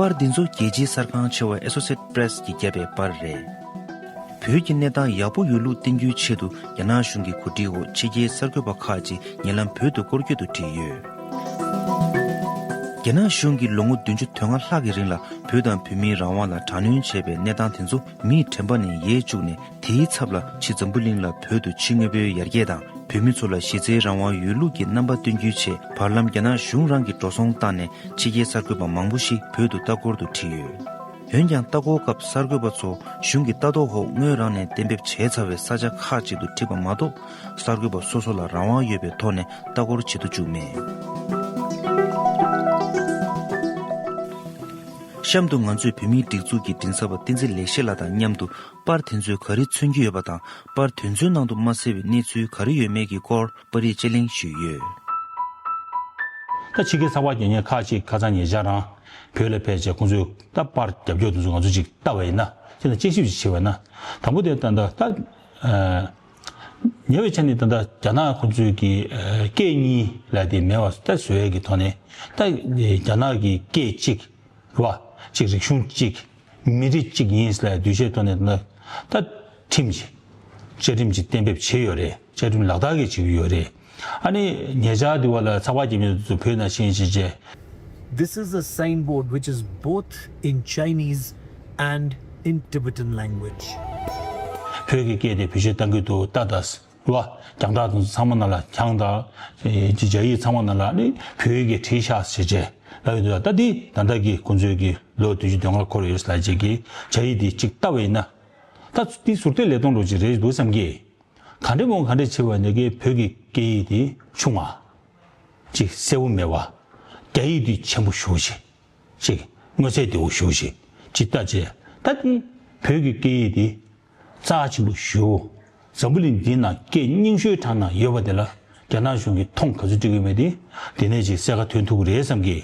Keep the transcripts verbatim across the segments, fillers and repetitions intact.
པར་འདི་ཚོ་རྒྱལ་སྤྱིའི་གསར་ཁང་ཆེ་བ་ཨེ་སོ་སི་ཨེཊ་པི་རེ་སི་གིས་བརྒྱབ་པའི་པར་རེད། བོད་ཀྱི་གནས་སྟངས་ཡག་པོ་ཡོད་ལུགས་བསྟན་རྒྱུའི་ཆེད་དུ། རྒྱ་ནག་གཞུང་གི་གོ་སྒྲིག་འོག་ཕྱི་རྒྱལ་གསར་འགོད་པ་ཁག་ཅིག་ཉེ་ལམ་བོད་དུ་སྐོར་སྐྱོད་དུ་ཁྲིད་ཡོད། རྒྱ་ནག་གཞུང་གིས་ལོ་ངོ་བདུན་ཅུ་དོན་ལྔ་ལྷག་གི་རིང་ལ་བོད་དང་བོད་མིའི་རང་དབང་ལ་དྲག་གནོན་བྱས་པའི་གནས་སྟངས་དེ་ཚོ་མིའི་དྲན་པ་ནས་ཡལ་བཅུག་ནས། དེའི་ཚབ་ལ་ཕྱི་འཛམ་བུ་གླིང་ལ་བོད་དུ་ཕྱི་དངོས་པོའི་ཡར་རྒྱས་དང་། བོད་མི་ཚོ་ལ་གཞི་རྩའི་རང་དབང་ཡོད་ལུགས་ཀྱི་རྣམ་པ་སྟོན་རྒྱུའི་ཆེད། བར་ལམ་རྒྱ་ནག་གཞུང་རང་གིས་འགྲོ་སོང་བཏང་ནས་ཕྱི་རྒྱལ་གསར་འགོད་པ་མང་པོ་ཞིག་བོད་དུ་ལྟ་སྐོར་དུ་ཁྲིད་ཡོད། འོན་ཀྱང་ལྟ་སྐོར་སྐབས་གསར་འགོད་པ་ཚོ་གཞུང་གི་ལྟ་རྟོག་འོག་དངོས་རང་ནས་གཏན་འབེབས་བྱས་ཚར་བའི་ས་ཆ་ཁག་ཅིག་ཏུ་ཁྲིད་པ་མ་གཏོགས། གསར་འགོད་པ་སོ་སོ་ལ་རང་དབང་ཡོད་པའི་ཐོག་ནས་ལྟ་སྐོར་བྱེད་དུ་བཅུག་མེད། གཤམ་དུ་ང་ཚོས་བོད་མིའི་སྒྲིག་འཛུགས་ཀྱི་མགྲིན་ཚབ་པ་བསྟན་འཛིན་ལེགས་བཤད་ལགས་དང་མཉམ་དུ། པར་དེ་ཚོས་ག་རེ་མཚོན་གྱི་ཡོད་པ་དང་། པར་དེ་ཚོའི་ནང་དུ་མ་གསལ་བའི་གནས་ཚུལ་ག་རེ་ཡོད་མེད་ཀྱི་སྐོར་པར་རིས་དཔྱད་གླེང་ཞུས་ཡོད། ད་ཕྱི་རྒྱལ་ཚགས་པར་རྒྱག་མཁན་ཁག་ཅིག་ཁ་སང་ཉེ་ཆར་རང་བོད་ལ་ཕེབས་བྱས་ཁོང་ཚོས་ད་པར་རྒྱབ་སྐྱོར་དེ་ཚོ་ང་ཚོ་ཅིག་ལྟ་བ་ཡིན་ན། དེ་ལ་དཔྱད་ཞིབ་ཅིག་བྱས་པ་ཡིན་ན། དང་པོ་དེ་ད་ད་ད་ཉེ་བའི་ཆ་ནས་ད་ད་རྒྱ་ནག་ཁོང་ཚོའི་གི་སྐད་གཉིས་ལབ་དེ་མེད་པ་ད་བཟོ་ཡས་ཀྱི་ཐོག་ནས། ད་རྒྱ་ནག་གི་སྐད་གཅིག་རེད་བ། གཅིག་རིག་གཞུང་གཅིག་མི་རིགས་གཅིག་ཡིན་ལབ་འདུ་ཤེས་ཐོག་ནས་ད་ད་ཁྲིམས་ཅིག་བཅའ་ཁྲིམས་ཅིག་གཏན་འབེབས་བྱས་ཡོད་རེད། བཅའ་ཁྲིམས་ལག་བསྟར་གྱི་བྱེད་ཀྱི་ཡོད་རེད། ཨ་ནི་ཉེ་ཆར་དེ་བ་ལ་ཚགས་པར་རྒྱག་མཁན་ཚོ་བོད་ནང་བཞིན་བྱས་བྱས། This is a signboard which is both in Chinese and in Tibetan language. བོད་ཀྱི་སྐད་དེ་བེད་སྤྱོད་གཏང་གི་འདུག་ལྟ་དང་། རེད་བ། རྒྱང་བསྒྲགས་དང་ཚང་མ་ནང་ལ་རྒྱང་དང་། ཨེ་རྒྱ་ཡིག་ཚང་མ་ནང་ལ་ནི་བོད་ཡིག་གིས་བྲིས་ཤག་ཟེར་བྱས་ལབ་ཡོད་འདུག་ད་འདི་ད་ལྟ་གི་ཁོང་ཚོའི་གི་ལོ་བདུན་ཅུ་དོན་ལྔ་འཁོར་ཡོད་ལབ་བྱས་ཀྱི་རྒྱ་ཡིག་འདི་གཅིག་ལྟ་བ་ཡིན་ན། ད་འདི་ཟུར་བལྟས་ལས་གཏོང་རོགས་ཅིག་རེད་འདུག་བསམ་གི། ག་འདྲ་མོ་ག་འདྲ་བྱས་པ་ནས་གི་བོད་ཀྱི་སྐད་ཡིག་འདི་ཆུང་བ། ཅིག་གསལ་བོ་མེད་པ། རྒྱ་ཡིག་འདི་ཆེན་པོ་ཞེ་པོ་ཅིག་ཅིག་མངོན་གསལ་དོད་པོ་ཞེ་པོ་ཅིག་ཅིག་ལྟ་བྱས། ད་འདི་བོད་ཀྱི་སྐད་ཡིག་འདི་རྩ་ཆེན་པོ་ཞེ་པོ། འཛམ་བུ་གླིང་འདིའི་ནང་སྐད་རྙིང་ཤོས་གྲས་ནང་ཡོད་པ་དེ་ལ་རྒྱ་ནག་གཞུང་གིས་མཐོང་ག་ཚོད་སྤྲད་ཀྱི་མེད་དེ། དེ་ནས་ཅིག་གསལ་ཁ་ཐོན་ཐུབ་ཀྱི་རེད་བསམ་གི།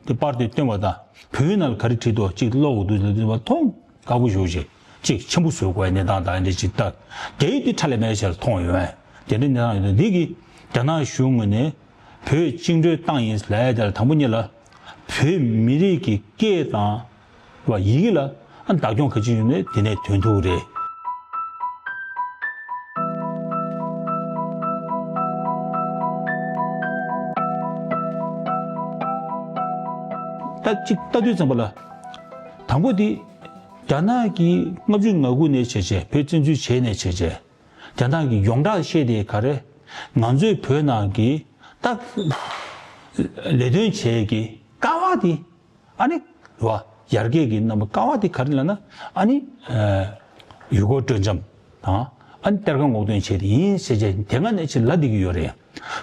འདི་པར་དེ་སྟོན་པ་དང་བོད་ཡིག་ནང་ལ་ག་རེ་བྲིས་འདུག་ཅིག་ཀློག་དགོས་འདུག་ཟེར་དུས་མཐོང་དཀའ་པོ་ཞེ་པོ་ཅིག་ཅིག་ཆེན་པོ་བཟོ་དགོས་ཡ་གནས་སྟངས་དང་འདི་ཅིག་ལྟ། རྒྱ་ཡིག་འདི་ཁྲ་ལས་མེད་ཤར་མཐོང་ཡོང་བས། དེ་འདྲའི་གནས་སྟངས་ཡོད་དུས་འདི་གིས་རྒྱ་ནག་གཞུང་ངོས་ནས་བོད་བཅིངས་འགྲོལ་བཏང་ཡིན་ལབ་ཡ་དེ་ལ་དང་པོ་ཉིད་ལ་བོད་མི་རིགས་ཀྱི་སྐད་དང་བ་ཡི་གེ་ལ་ཨ་བདག་སྐྱོང་ག་ཅི་ཡོད་ནས་དེ་ནས་ཐོན་ཐུབ་རེད། ད་གཅིག་ལྟ་དུས་ཙམ་པ་ལ་དང་པོ་དེ་རྒྱ་ནག་གིས་ལྔ་བཅུ་ང་དགུ་ནས་བྱས་བྱས་བོད་བཙན་འཛུལ་བྱས་ནས་བྱས་བྱས། རྒྱ་ནག་གི་ཡོངས་གྲགས་བཤད་དེ་ག་རེ། ང་ཚོའི་བོད་ནང་གི་ད་ལས་དོན་བྱེད་ཀྱི་ཀ་བ་དེ་ཨ་ནི་རེད་བ། ཡར་རྒྱས་ཀྱི་རྣམ་པ་ཀ་བ་དེ་ག་རེ་ལབ་ན་ཨ་ནི་ཡུལ་སྐོར་སྤྲོ་འཆམ་དང་ཨ་ནི་གཏེར་ཁ་སྔོག་འདོན་བྱས་དེ་ཡིན་ཟེར་བྱས་དེ་སྔ་ནས་ཅིག་ལབ་བསྡད་ཀྱི་ཡོད་རེད།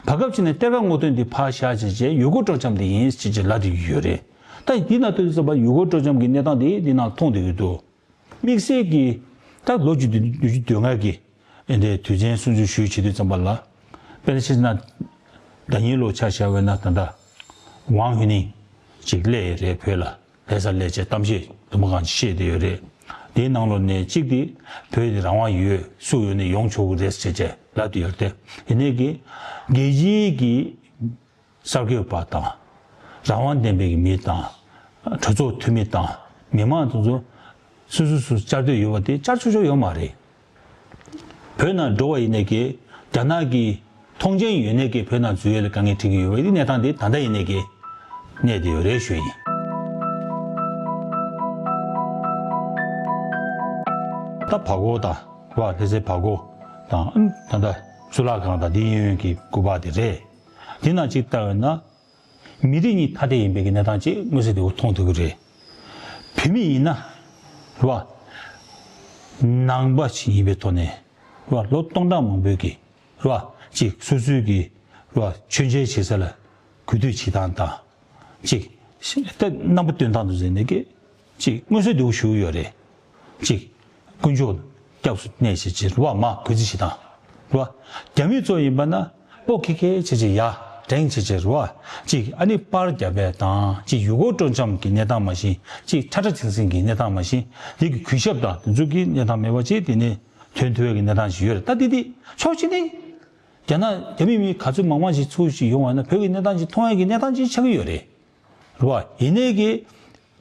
བར་སྐབས་ཅིག་ནས་གཏེར་ཁ་སྔོག་འདོན་དེ་ཕར་བཞག་བྱས་བྱས་ཡུལ་སྐོར་སྤྲོ་འཆམ་དེ་ཡིན་ཟེར་བྱས་ལབ་བསྡད་ཀྱི་ཡོད་རེད། ད་འདི་ན་ལྟོས་དུས་ཙམ་པ་ཡུལ་སྐོར་སྤྲོ་འཆམ་གྱི་གནས་སྟངས་དེ་འདི་ནང་མཐོང་བསྡད་ཀྱི་འདུག་དམིགས་བསལ་གྱི་ད་ལོ་བཅུ་བདུན་བཅུ་བདུན་ལྔ་གི་ཨེ་འདྲའི་དུས་ཆེན་སྲུང་བརྩི་ཞུས་བྱེད་དུས་ཙམ་པ་ལ། དཔེར་ན་ཆ་བཞག་ན་ཟླ་ཉིན་ལོ་ཆ་བཞག་པ་ཡིན་ན་ད་ལྟ་ཝང་ཧུའེ་ནིང་ཅིག་སླེབས་ཡོད་རེད། བོད་ལ་ལྷ་སར་སླེབས་བྱས་གཏམ་བཤད་དུ་མ་གང་ཅིག་བཤད་བསྡད་ཡོད་རེད། དེའི་ནང་ལོགས་ནས་གཅིག་དེ་བོད་དེ་རང་དབང་ཡོད་སུ་ཡོད་ནས་ཡོང་ཆོག་གི་རེད་ཟེར་བྱས་ལབ་བསྡད་ཡོད་རེད་དེ། ཡིན་ནའི་གི་རྒྱལ་སྤྱིའི་གི་གསར་འགོད་པ་དང་། རང་དབང་ལྡན་པའི་མི་དང་། གྲོས་ཚོགས་འཐུས་མི་དང་མི་མང་དེ་ཚོ་སོ་སོ་སོ་བཅར་འདོད་ཡོད་པ་དེ་བཅར་ཆོག་ཆོག་ཡོད་མ་རེད། བོད་ནང་འགྲོ་བ་ཡིན་ནའི་གི་རྒྱ་ནག་གི་ཐོངས་མཆན་ཡོད་ནའི་གི་བོད་ནང་འཛུལ་ཡས་ལ་དཀའ་ངལ་འཕྲད་ཀྱི་ཡོད་པ་དེ་གནས་སྟངས་དེ་ད་ལྟ་ཡིན་ནའི་གི་གནས་བསྡད་ཡོད་རེད་ཞུ་ཡིན། ད་བར་སྐོར་དང་བ་ལྷ་སའི་བར་སྐོར་དང་ད་ལྟ་གཙུག་ལག་ཁང་དང་འདི་གཡས་གཡོན་གྱི་སྐུ་པར་དེ་རེད། དེ་ནང་གཅིག་ལྟ་བས་ན། མི་རིགས་གཉིས་ཐ་དད་ཡིན་པའི་གི་གནས་སྟངས་ཅིག་མངོན་གསལ་དོད་པོ་མཐོང་ཐུབ་ཀྱི་རེད། བོད་མི་ཡིན་ན། རེད་བ། ནང་པ་ཞིག་ཡིན་པའི་ཐོག་ནས། རེད་བ། ལོ་སྟོང་ཕྲག་མང་པོའི་གི། རེད་བ། ཅིག་སོ་སོའི་གི། རེད་བ། མཆོད་མཇལ་བྱེད་ས་ལ་གུས་འདུད་བྱེད་སྟངས་དང་། ཅིག་ད་རྣམ་པ་སྟོན་སྟངས་དུ་ཟེར་ནས་གི། ཅིག་མངོན་གསལ་དོད་པོ་ཞུ་གི་ཡོད་རེད། ཅིག་དཀོན་མཆོག་སྐྱབས་སུ་གནས་བྱེད་ཅིག་རེད་བ། མ་གུས་བརྩི་བྱེད་སྟངས་རེད་བ། རྒྱ་མི་ཚོ་ཡིན་པ་ན་ཨོ་ཁེ་ཁེ་བྱེད་བྱེད་ཡ་འགྲེང་བྱེད་བྱེད་རེད་བ། ཅིག་ཨ་ནི་པར་རྒྱབ་པའི་དང་ཅིག་ཡུལ་སྐོར་སྤྲོ་འཆམ་གྱི་གནས་སྟངས་མ་གཞི་ཅིག་ཁྲ་ཁྲ་ཐིང་ཐིང་གི་གནས་སྟངས་མ་གཞི་དེ་གི་གུས་ཞབས་དང་དེ་ཚོ་གི་གནས་སྟངས་མེད་པ་ཅིག་དེ་ནས་ཐོན་ཐུབ་ཡ་གི་གནས་སྟངས་ཤིག་ཡོད་རེད། ད་དེ་དེ་ཕྱོགས་གཅིག་ནས་རྒྱ་ནག་རྒྱ་མི་མི་ག་ཚོད་མང་མང་ཞིག་ཚུར་ཞིག་ཡོང་བ་ཡིན་ན་བོད་ཀྱི་གནས་སྟངས་ཅིག་མཐོང་ཡ་གི་གནས་སྟངས་ཅིག་ཆགས་ཀྱི་ཡོད་རེད། རེད་བ། ཡིན་ནའི་གི།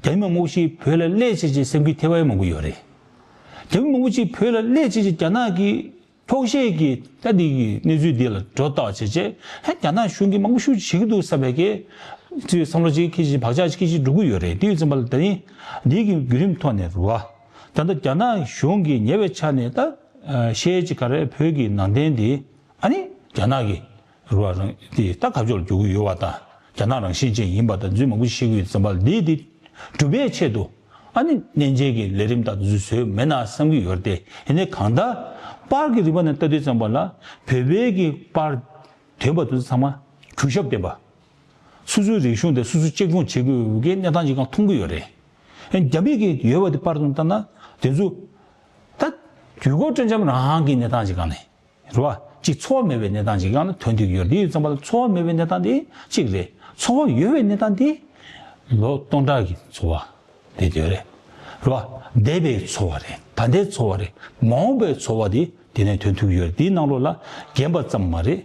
རྒྱ་མི་མང་པོ་ཞིག་བོད་ལ་སླེབས་བྱས་བྱས་སེམས་འགུལ་ཐེབས་པ་མང་པོ་ཡོད་རེད། རྒྱ་མི་མང་པོ་ཞིག་བོད་ལ་སླེབས་བྱས་བྱས་རྒྱ་ནག་གི་འཁྱོག་བཤད་ཀྱི་ད་འདི་གི་གནས་ཚུལ་འདི་ལ་སྒྲོ་བཏགས་བྱས་བྱས་ཧེ་རྒྱ་ནག་གཞུང་གིས་མང་པོ་ཞིག་བྱེད་ཀྱི་འདུག་བསམ་པའི་གི་ཅིག་བསམ་བློ་ཅིག་འཁྱེར་བྱས་བག་ཆགས་ཅིག་འཁྱེར་བྱས་འགྲོ་གི་ཡོད་རེད། དེ་ཡོད་ཙམ་པ་ལ་ད་ནི་འདི་གི་བརྒྱུད་རིམ་ཐོག་ནས་རེད་བ། ད་ལྟ་རྒྱ་ནག་གཞུང་གིས་ཉེ་བའི་ཆར་ནས་ད་ཤེས་ཅིག་ག་རེ་བོད་ཀྱི་ནང་བསྟན་འདི་ཨ་ནི་རྒྱ་ནག་གི་རུ་བ་རང་དེ་ད་ཁ་ཕྱོགས་ལ་རྒྱུག་གི་ཡོད་པ་དང་རྒྱ་ནག་རང་བཞིན་ཅན་ཡིན་པ་དང་འཛུལ་མང་པོ་ཤེས་ཀྱི་ཡོད་ཙམ་པ་ལ་འདི་དེ་སྒྲུབ་པའི་ཆེད་དུ་ཨ་ནི་གནས་མཇལ་གྱི་ལས་རིམ་དང་འདི་ཚོ་བཟོས་མེད་ན་བསམ་གྱི་ཡོད་དེ། ཡིན་ནའི་གང་ལྟར་པར་གྱི་རིག་པ་ནས་ལྟ་དུས་ཙམ་པ་ལ་བོད་པའི་གི་པར་ཐོན་པ་དེ་ཚོ་ཚང་མ་གུས་ཞབས་ལྡན་པ། སོ་སོའི་རིག་གཞུང་དེ་སོ་སོས་གཅེས་སྐྱོང་བྱེད་དགོས་ཀྱི་གནས་སྟངས་ཅིག་ཀྱང་མཐོང་གི་ཡོད་རེད། ཨ་ནི་རྒྱ་མི་གི་ཡོད་པ་དེ་པར་དུ་ལྟ་ན་དེ་ཚོ་ད་དུས་འཁོར་སྤྲོ་འཆམ་རང་གི་གནས་སྟངས་ཅིག་སྒང་ནས། རེད་བ། གཅིག་འཚོ་བ་མེད་པའི་གནས་སྟངས་ཅིག་སྒང་ལ་ཐོན་ཐུབ་ཀྱི་ཡོད་རེད། དེ་ཡོད་ཙམ་པ་ལ་འཚོ་བ་མེད་པའི་གནས་སྟངས་དེ་གཅིག་རེད། འཚོ་བ་ཡོད་པའི་གནས་སྟངས་དེ་ལོ་སྟོང་ཕྲག་གི་འཚོ་བ་དེ་དེ་རེད། རེད་བ། འདས་པའི་འཚོ་བ་རེད། ད་ལྟའི་འཚོ་བ་རེད། མ་འོངས་པའི་འཚོ་བ་དེ་དེ་ནས་ཐོན་ཐུབ་ཀྱི་ཡོད་རེད། དེའི་ནང་ལོགས་ལ་རྒན་པ་ཙམ་མ་རེད།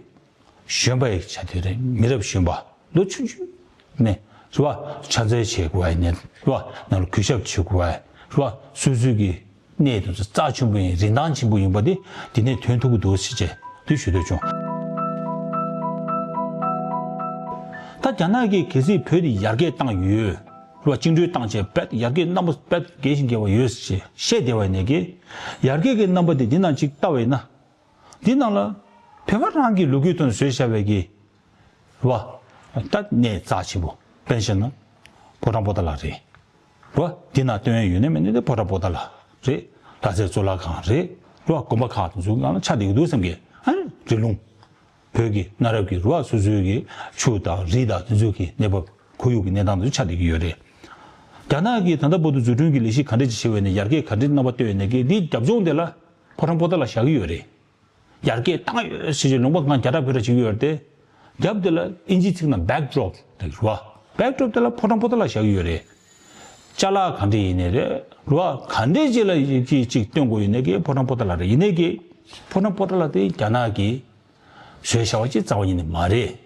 གཞོན་པ་ཡི་ཆ་དེ་རེད། མི་རབས་གཞོན་པ་ལོ་ཆུང་ཆུང་ནས་རེད་བ། ཕྱག་འཚལ་བྱེད་དགོས་པ་ཡིན་ནའི་རེད་བ། ནང་ལ་གུས་ཞབས་བྱེད་དགོས་པ་རེད་བ། སོ་སོའི་གི་གནས་དེ་ཚོ་རྩ་ཆེན་པོ་ཡིན། རིན་ཐང་ཆེན་པོ་ཡིན་པ་དེ་དེ་ནས་ཐོན་ཐུབ་ཀྱི་འདུག་ཟེར་བྱས་དེ་ཞུ་འདོད་བྱུང་། ད་རྒྱ་ནག་གིས་གལ་སྲིད་བོད་དེ་ཡར་རྒྱས་བཏང་ཡོད་རེད་བ། བཅིངས་འགྲོལ་བཏང་བྱས་བོད་ཡར་རྒྱས་རྣམ་པ་བོད་རྒྱས་ཤིང་རྒྱས་པ་ཡོད་ཟེར་བྱས་བཤད་བསྡད་པ་ཡིན་ནའི་གི་ཡར་རྒྱས་ཀྱི་རྣམ་པ་དེ་འདི་ནང་ཅིག་ལྟ་བ་ཡིན་ན། འདི་ནང་ལ་བོད་པ་རང་གི་ལོ་རྒྱུས་ཐོག་ནས་བཟོས་བཞག་པའི་གི་རེད་བ། ད་གནས་རྩ་ཆེན་པོ་དཔེར་བཤད་ན་ཕོ་བྲང་པོ་ཏཱ་ལ་རེད་བ། འདི་ནང་སྟོན་ཡ་ཡོད་ན་མེད་ན་དེ་ཕོ་བྲང་པོ་ཏཱ་ལ་རེད། ལྷ་སའི་གཙུག་ལག་ཁང་རེད། རེད་བ། དགོན་པ་ཁག་དེ་ཚོའི་སྒང་ལ་ཆགས་བསྡད་ཀྱི་འདུག་བསམ་གི། ཨ་ནི་རི་ལུང་། བོད་ཀྱི་གནའ་རབས་ཀྱི་རེད་བ། སོ་སོའི་གི་ཆུ་དང་རི་དང་དེ་ཚོའི་གི་གནས་བབ་ཁོར་ཡུག་གི་གནས་སྟངས་དེ་ཚོ་ཆགས་བསྡད་ཀྱི་ཡོད་རེད། རྒྱ་ནག་གིས་ད་ལྟ་བར་དུ་འཛུགས་སྐྲུན་གྱི་ལས་གཞི་ག་འདྲ་ཅིག་བྱས་པ་ཡིན་ནའི་ཡར་རྒྱས་ག་འདྲའི་རྣམ་པ་སྟོན་ཡོད་ནའི་གི་འདིའི་རྒྱབ་ལྗོངས་དེ་ལ་ཕོ་བྲང་པོ་ཏཱ་ལ་བཞག་གི་ཡོད་རེད། ཡར་རྒྱས་བཏང་ཡོད་ཟེར་བྱས་ལུང་པ་སྒང་རྒྱ་གྲ་བོད་གྲ་བྱེད་ཀྱི་ཡོད་རེད་དེ། རྒྱབ་དེ་ལ་ཨིན་ཇིའི་ཚིག་ནང་བེག་ཌོ་རོབ་རེད་བ། བེག་ཌོ་རོབ་དེ་ལ་ཕོ་བྲང་པོ་ཏཱ་ལ་བཞག་གི་ཡོད་རེད། ཅ་ལག་ག་འདྲ་ཡིན་ནའི་རེད་བ། ག་འདྲ་ཅིག་ལ་ཡི་གེ་ཅིག་སྟོན་དགོས་ཡིན་ནའི་གི་ཕོ་བྲང་པོ་ཏཱ་ལ་རེད། ཡིན་ནའི་གི་ཕོ་བྲང་པོ་ཏཱ་ལ་དེ་རྒྱ་ནག་གིས་བཟོས་བཞག་པ་ཅིག་རྩ་བ་ཉིད་ནས་མ་རེད།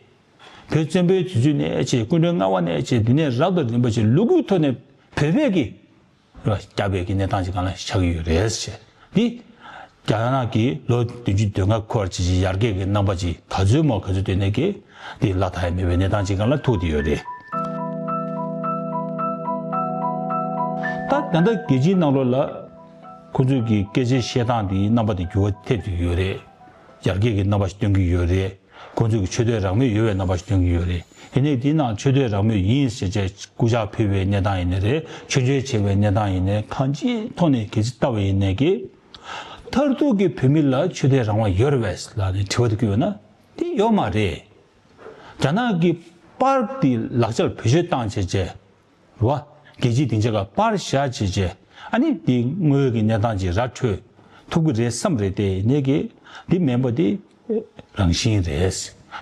བོད་བཙན་པོའི་དུས་ཚོད་ནས་བྱས། སྐུ་ཕྲེང་ལྔ་པ་ནས་བྱས། དེ་ནས་རབ་དང་རིམ་པ་བྱས་ལོ་རྒྱུས་ཐོག་ནས་བོད་པས་ཀྱིས་རྒྱབ་པའི་གི་གནས་སྟངས་ཅིག་སྒང་ལ་ཆགས་ཀྱི་ཡོད་རེད་ཟེར། འདི་རྒྱ་ནག་གིས་ལོ་བདུན་ཅུ་དོན་ལྔ་འཁོར་བྱས་བྱས་ཡར་རྒྱས་ཀྱི་རྣམ་པ་ཅིག་ག་ཚོད་མོ་ག་ཚོད་སྟོན་ནའི་གི་འདི་ལ་ད་ཡ་མེད་པའི་གནས་སྟངས་ཅིག་སྒང་ལ་ཐུག་བསྡད་ཡོད་རེད། ད་ད་ལྟ་རྒྱལ་སྤྱིའི་ནང་ལོགས་ལ་ཁོ་ཚོས་ཀྱི་སྐད་ཆ་བཤད་སྟངས་དེའི་རྣམ་པ་དེ་འགྱུར་བ་ཐེབས་བསྡད་ཡོད་རེད། ཡར་རྒྱས་ཀྱི་རྣམ་པ་ཞིག་སྟོན་གྱི་ཡོད་རེད། ཁོང་ཚོས་ཀྱི་ཆོས་དད་རང་མོས་ཡོད་པའི་རྣམ་པ་ཞིག་སྟོན་གྱི་ཡོད་རེད། ཡིན་ནའི་དེའི་ནང་ཆོས་དད་རང་མོས་ཡིན་ཟེར་བྱས་སྐུ་ཕྱག་ཕུལ་བའི་གནས་སྟངས་ཡིན་ནའི་རེད། མཆོད་མཇལ་བྱེད་པའི་གནས་སྟངས་ཡིན་ནའི་གང་ཅིའི་ཐོག་ནས་གལ་སྲིད་ལྟ་བ་ཡིན་ནའི་གི་མཐར་ཐུག་གི་བོད་མི་ལ་ཆོས་དད་རང་དབང་ཡོད་རེད་པས་ལབ་ནས་དྲི་བ་དེ་བཀོད་ཡོད་ན་དེ་ཡོད་མ་རེད། རྒྱ་ནག་གི་པར་དེ་ལག་ཆར་བེད་སྤྱོད་བཏང་བྱས་བྱས། རེད་བ། རྒྱལ་སྤྱིའི་སྡིངས་ཆ་ཁ་པར་བཞག་བྱས་བྱས་ཨ་ནི་དེ་དངོས་ཡོད་ཀྱི་གནས་སྟངས་ཅིག་ར་འཕྲོད་ཐུབ་ཀྱི་རེད་བསམ་རེད་དེ། ཡིན་ནའི་གི་འདི་མིན་པ་དེ་རང་བཞིན་རེད།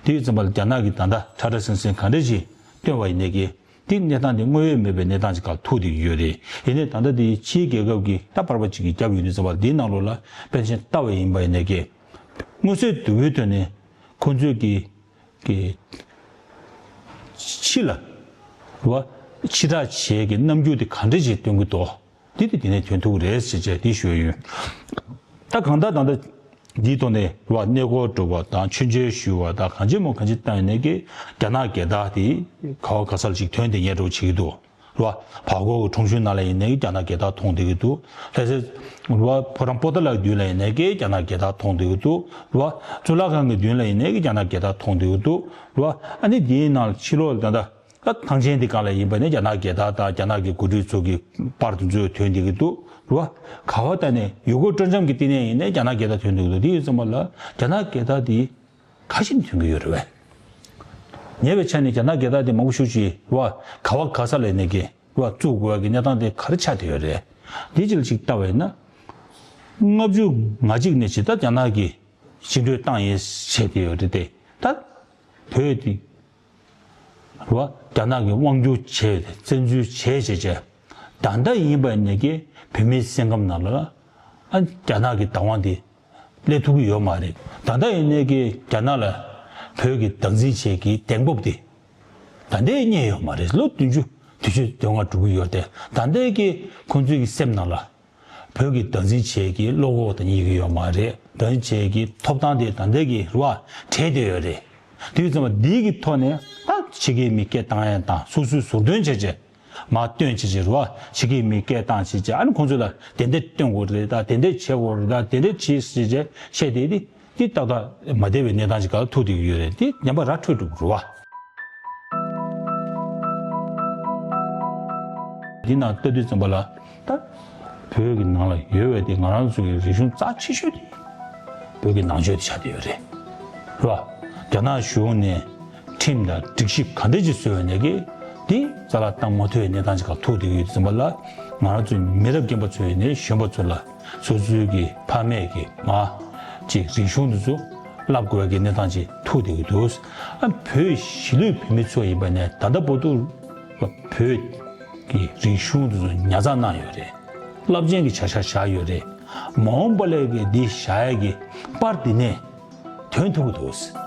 དེ་ཡོད་ཙམ་པ་ལ་རྒྱ་ནག་གིས་ད་ལྟ་ཁྲ་ཁྲ་སིང་སིང་ག་འདྲ་ཞིག་སྟོན་པ་ཡིན་ནའི་གི་དེ་གནས་སྟངས་དེ་དངོས་ཡོད་མེད་པའི་གནས་སྟངས་ཅིག་ཁ་ཐུག་བསྡད་ཀྱི་ཡོད་རེད། ཡིན་ནའི་ད་ལྟ་དེ་ཕྱིའི་རྒྱལ་ཁབ་ཀྱིས་ད་པར་པ་ཅིག་གིས་བརྒྱབ་ཡོང་དུས་ཙམ་པ་དེའི་ནང་ལོགས་ལ་དཔེར་ན་ཆ་བཞག་ལྟ་བ་ཡིན་པ་ཡིན་ནའི་གི་མངོན་གསལ་དོད་པོའི་ཐོག་ནས་ཁོང་ཚོས་ཀྱི་གི་ཕྱི་ལ་རེད་བ། ཕྱི་བསྒྲགས་བྱེད་ཀྱི་རྣམ་འགྱུར་དེ་ག་འདྲ་ཞིག་སྟོན་གྱི་འདུག་འདི་དེ་དེ་ནས་ཐོན་ཐུབ་ཀྱི་རེད་ཟེར་བྱས་དེ་ཞུ་ཡ་ཡོད། ད་གང་ལྟར་ད་ལྟ་འདིའི་ཐོག་ནས་རེད་བ། གནས་སྐོར་འགྲོ་བ་དང་མཆོད་མཇལ་ཞུ་བ་དང་གང་ཅི་མོ་གང་ཅི་བཏང་ཡོད་ནའི་གི་རྒྱ་ནག་རྒྱལ་དར་དེ་ག་བ་ག་ས་ལ་ཅིག་ཐོན་བསྡད་མཁན་འདྲ་བོ་བྱེད་ཀྱི་འདུག་རེད་བ། བར་སྐོར་གྱི་ཁྲོམ་གཞུང་ནང་ལ་ཡིན་ནའི་གི་རྒྱ་ནག་རྒྱལ་དར་མཐོང་བསྡད་ཀྱི་འདུག་ལྷ་སའི་རེད་བ། ཕོ་བྲང་པོ་ཏཱ་ལའི་མདུན་ལ་ཡིན་ནའི་གི་རྒྱ་ནག་རྒྱལ་དར་མཐོང་བསྡད་ཀྱི་འདུག་རེད་བ། གཙུག་ལག་ཁང་གི་མདུན་ལ་ཡིན་ནའི་གི་རྒྱ་ནག་རྒྱལ་དར་མཐོང་བསྡད་ཀྱི་འདུག་རེད་བ། ཨ་ནི་འདིའི་ནང་ཕྱི་ལོགས་ལ་ད་ལྟ་ད་ཐང་ཆེན་འདི་སྒང་ལ་ཡིན་པ་ནི་རྒྱ་ནག་རྒྱལ་དར་དང་རྒྱ་ནག་གི་འགོ་ཁྲིད་ཚོ་གི་པར་དེ་ཚོ་ཐོན་བསྡད་ཀྱི་འདུག་རེད་བ། ག་བ་ད་ནི་ཡུལ་སྐོར་སྤྲོ་འཆམ་གྱི་བསྟི་གནས་ཡིན་ནའི་རྒྱ་ནག་རྒྱལ་དར་ཐོན་བསྡད་ཀྱི་འདུག་དེ་ཡོད་ཙམ་པ་ལ་རྒྱ་ནག་རྒྱལ་དར་དེ་ག་ཞིག་ཐོན་གྱི་ཡོད་རེད་བས། ཉེ་བའི་ཆར་ནས་རྒྱ་ནག་རྒྱལ་དར་དེ་མང་པོ་ཞིག་ཅིག་རེད་བ། ག་བ་ག་ས་ལ་ཡིན་ནའི་གི་རེད་བ། བཙུགས་དགོས་ཡ་གི་གནས་སྟངས་དེ་ག་རེ་ཆགས་བསྡད་ཡོད་རེད། དེ་ཅིག་ལ་ཅིག་ལྟ་བ་ཡིན་ན། ལྔ་བཅུ་ང་གཅིག་ནས་ཅིག་ད་རྒྱ་ནག་གིས་བཅིངས་འགྲོལ་བཏང་ཡས་བྱས་བསྡད་ཡོད་རེད་དེ། ད་བོད་དེ་རེད་བ། རྒྱ་ནག་གིས་དབང་སྒྱུར་བྱས་བཙན་འཛུལ་བྱས་བྱས་བྱས། ད་ལྟ་ཡིན་པ་ཡིན་ནའི་གི་བོད་མིའི་སེམས་ཁམས་ནང་ལ་ཨ་རྒྱ་ནག་གི་བདག་དབང་དེ་སླེབས་ཐུབ་ཀྱི་ཡོད་མ་རེད། ད་ལྟ་ཡིན་ནའི་གི་རྒྱ་ནག་ལ་བོད་ཀྱི་བདག་འཛིན་བྱེད་ཀྱི་གདེང་སྤོབས་དེ་ད་ལྟའི་རྙེད་ཡོད་མ་རེད། ལོ་བདུན་ཅུ་ དུས་ཚོད་དོན་ལྔ་འགྲོ་གི་ཡོད་དེ། ད་ལྟའི་གི་ཁོང་ཚོའི་གི་སེམས་ནང་ལ་བོད་ཀྱི་བདག་འཛིན་བྱེད་ཀྱི་བློ་ཁོག་དང་རྙེད་ཀྱི་ཡོད་མ་རེད། བདག་འཛིན་བྱེད་ཀྱི་ཐོབ་ཐང་དེ་ད་ལྟའི་གི་རུ་བ་བྲལ་བསྡད་ཡོད་རེད། དེ་ཡིན་ཙང་འདིའི་གི་ཐོག་ནས་ད་ཕྱི་རྒྱལ་མི་སྐད་བཏང་ཡ་དང་སོ་སོའི་ཟུར་འདོན་བྱས་བྱས། མར་སྟོན་བྱེད་ཅེས་རེད་བ། ཕྱི་རྒྱལ་མི་སྐད་བཏང་བྱེད་ཅེས། ཨ་ནི་ཁོང་ཚོ་ལ་དེ་འདྲ་སྟོན་དགོས་རེད་ད། དེ་འདྲ་བྱེད་དགོས་རེད་ད། དེ་འདྲ་བྱེད་ཅེས་བཤད་དེ། དེ་དེ་ཏག་ཏག་མ་བདེ་བའི་གནས་སྟངས་ཅིག་ག་ལ་ཐུག་བསྡད་ཀྱི་ཡོད་རེད། དེ་ཉམས་པ་ར་འཕྲོད་འགྲོ་གི་རེད་བ། འདི་ནང་ལྟ་དུས་ཙམ་པ་ལ་ད་བོད་ཀྱི་ནང་ལ་ཡོད་པའི་དེ་ང་རང་ཚོ་གི་རིག་གཞུང་རྩ་ཆེ་ཤོས་དེ་བོད་ཀྱི་ནང་ཆོས་དེ་ཆགས་བསྡད་ཡོད་རེད། རེད་བ། རྒྱ་ནག་གཞུང་ནས་ཁྲིམས་དང་སྒྲིག་གཞི་ག་འདྲ་ཅིག་བཟོས་ཡོད་ནས་ཀྱི་དེ་རྩ་བ་བཏང་མ་ཐུབ་པའི་གནས་སྟངས་ཅིག་ག་ཐུག་བསྡད་ཀྱི་ཡོད་དུས་ཙམ་པ་ལ། ང་རང་ཚོའི་མི་རབས་རྒན་པ་ཚོ་ཡིན་ནའི་གཞོན་པ་ཚོ་ལ་སོ་སོའི་གི་ཕ་མེས་ཀྱི་མ་ཅིག་རིག་གཞུང་དེ་ཚོ་བསླབ་དགོས་ཀྱི་གནས་སྟངས་ཅིག་ཐུག་བསྡད་ཀྱི་འདུག། ཨ་བོད་གཞིས་ལུས་བོད་མི་ཚོ་ཡིན་པ་ནས་ད་ལྟ་བར་དུ་བོད་ཀྱི་རིག་གཞུང་དེ་ཚོ་ཉར་ཚགས་གནང་ཡོད་རེད། རླབས་ཆེན་གྱི་བྱ་གཞག་བཞག་ཡོད་རེད། མ་འོངས་པ་ལ་གི་འདི་བཞག་ཡ་གི་པར་འདི་ནས་ཐོན་ཐུབ་ཀྱི་འདུག།